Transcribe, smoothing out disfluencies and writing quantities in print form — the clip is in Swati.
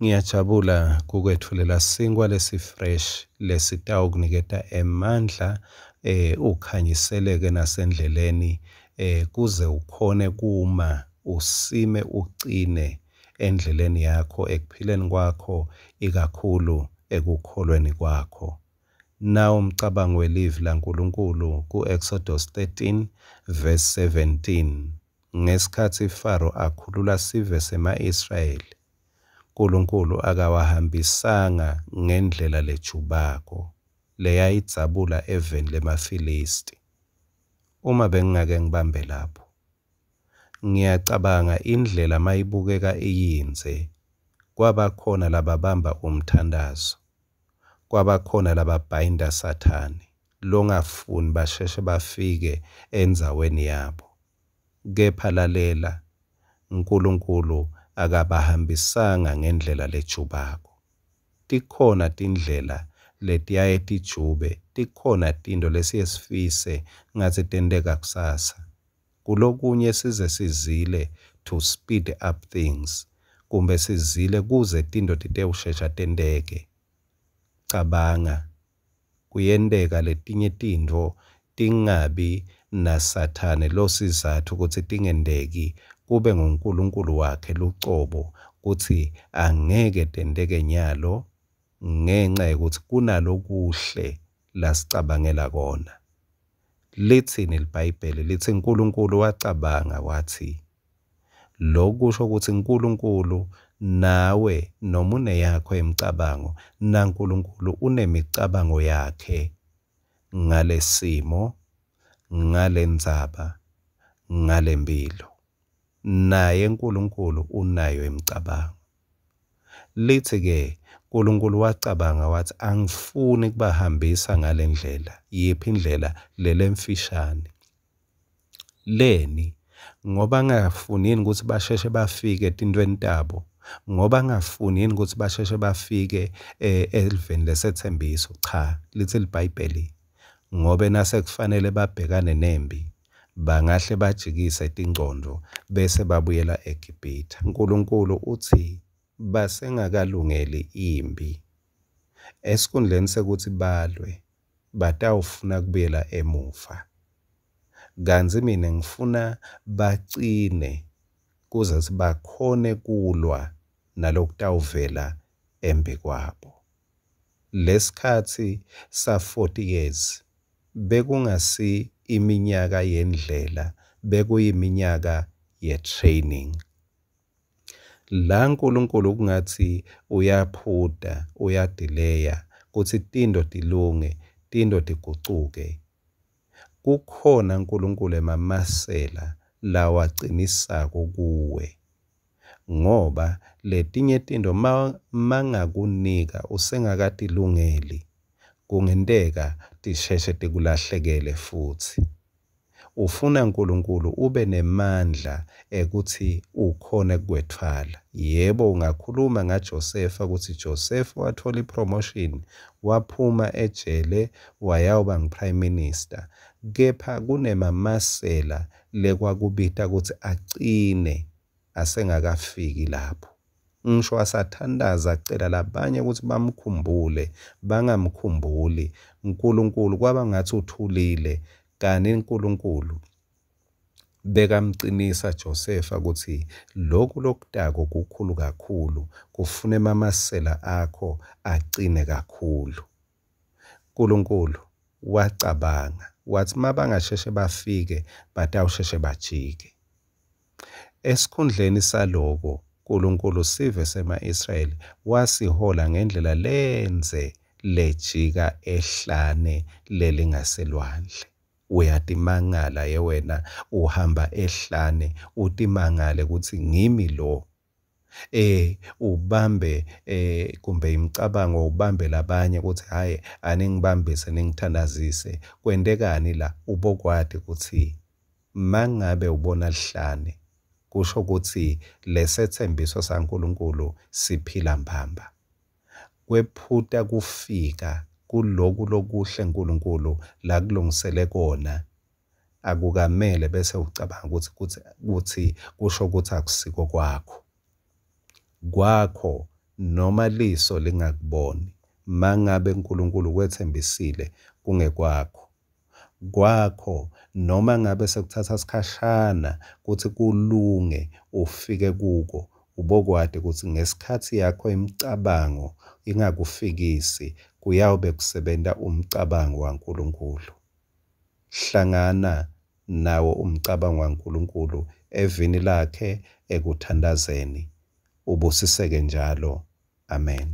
Ngiyajabula kukwetfulela sinkwa lesifresh lesitawukuniketa emandla ukhanyiseleke nasendleleni kuze ukhone kuma usime ucine endleleni yakho ekuphileni kwakho ikakhulu ekukholweni kwakho. Nawu umcabango welivi laNkulunkulu ku-Exodus 13 verse 17. Ngesikhatsi Faro akhulula sive sema-Israyeli, Nkulunkulu akawahambisanga ngendlela lejubako leyayidzabula eveni lemaFilisti. Uma bengingake ngibambe lapho, ngiyacabanga indlela mayibukeka iyindze, kwabakhona lababamba umthandazo, kwabakhona lababhayinda Sathane longafuni basheshe bafike endzaweni yabo. Kepha lalela, Nkulunkulu akabahambisanga ngendlela lejubako. Tikhona tindlela letiyaye tijube, tikhona tintfo lesiye sifise ngatsi tenteka kusasa. Kulokunye size sizile to speed up things, kumbe sizile kuze tintfo titewushesha tenteke. Cabanga, kuyenteka letinye tintfo tingabi naSathane losizatfu kutsi tingenteki, kube nguNkulunkulu wakhe lucobo kutsi angeke tenteke nyalo ngenca yekutsi kunalokuhle lasicabangela kona. Litsini liBhayibheli? Litsi Nkulunkulu wacabanga watsi, Loku kusho kutsi Nkulunkulu nawe noma uneyakho imicabango, naNkulunkulu unemicabango yakhe ngalesimo, ngalendzaba, ngalemphilo. Naye Nkulunkulu unayo imicabango. Litsi-ke Nkulunkulu wacabanga watsi angifuni kubahambisa ngalendlela. Yiphi indlela? Lelemfishane. Leni? Ngoba angafuni yini kutsi basheshe bafike etintweni tabo? Ngoba angafuni yini kutsi basheshe bafike eliveni lesetsembiso? Cha, litsi liBhayibheli ngobe nasekufanele babhekane nembi bangahle bajikise tingcondvo bese babuyela eGibhithe. Nkulunkulu utsi basengakalungeli imphi. Esikhundleni sekutsi balwe, batawufuna kubuyela emuva. Kantsi mina ngifuna bacine kuze bakhone kulwa nalokutawuvela embikwabo. Lesikhatsi sa-40 years bekungasi iminyaka yendlela, bekuyiminyaka ye-training. La Nkulunkulu kungatsi uyaphuta, uyadileya kutsi tintfo tilunge, tintfo tigucuke. Kukhona Nkulunkulu emamasela lawacinisako kuwe ngoba letinye tintfo mangakunika usengakatilungeli kungenteka tisheshe tikulahlekele futsi. Ufuna Nkulunkulu ube nemandla ekutsi ukhone kukwetfwala. Yebo, ungakhuluma ngaJosefa kutsi Josefa watfola ipromotion, waphuma ejele wayawuba ngu-prime minister. Kepha kunemamasela lekwakubita kutsi acine asengakafiki lapho. Ngisho asathandaza acela labanye kutsi bamkhumbule, bangamkhumbuli. Nkulunkulu kwaba ngatsi uthulile, kani Nkulunkulu bekamcinisa Josefa kutsi loku lokutako kukhulu kakhulu, kufuna emamasela akho acine kakhulu. Nkulunkulu wacabanga watsi mabangasheshe bafike batawusheshe bajike. Esikhundleni saloko, Nkulunkulu sive sema-Israyeli wasihola ngendlela lendze lejika ehlane lelingaselwandle. Uyatimangala ye wena uhamba ehlane utimangale kutsi ngimi lo ubambe kumbe imicabango ubambe labanye kutsi hhayi aningibambise ningithandazise kwentekani la ubokwati kutsi mangabe ubona lihlane kusho kutsi lesetsembiso saNkulunkulu siphila mbamba. Kwephuta kufika kuloku lokuhle Nkulunkulu lakulungisele kona akukamele bese ucabanga kutsi kusho kutsi akusiko kwakho. Kwakho Noma liso lingakuboni, mangabe Nkulunkulu ukwetsembisile, kungekwakho. Kwakho, noma ngabe sekutsatsa sikhashana kutsi kulunge ufike kuko, ubokwati kutsi ngesikhatsi yakho imicabango ingakufikisi, kuyawube kusebenta umcabango waNkulunkulu. Hlangana nawo umcabango waNkulunkulu evini lakhe ekuthandazeni. Ubusiseke njalo. Amen.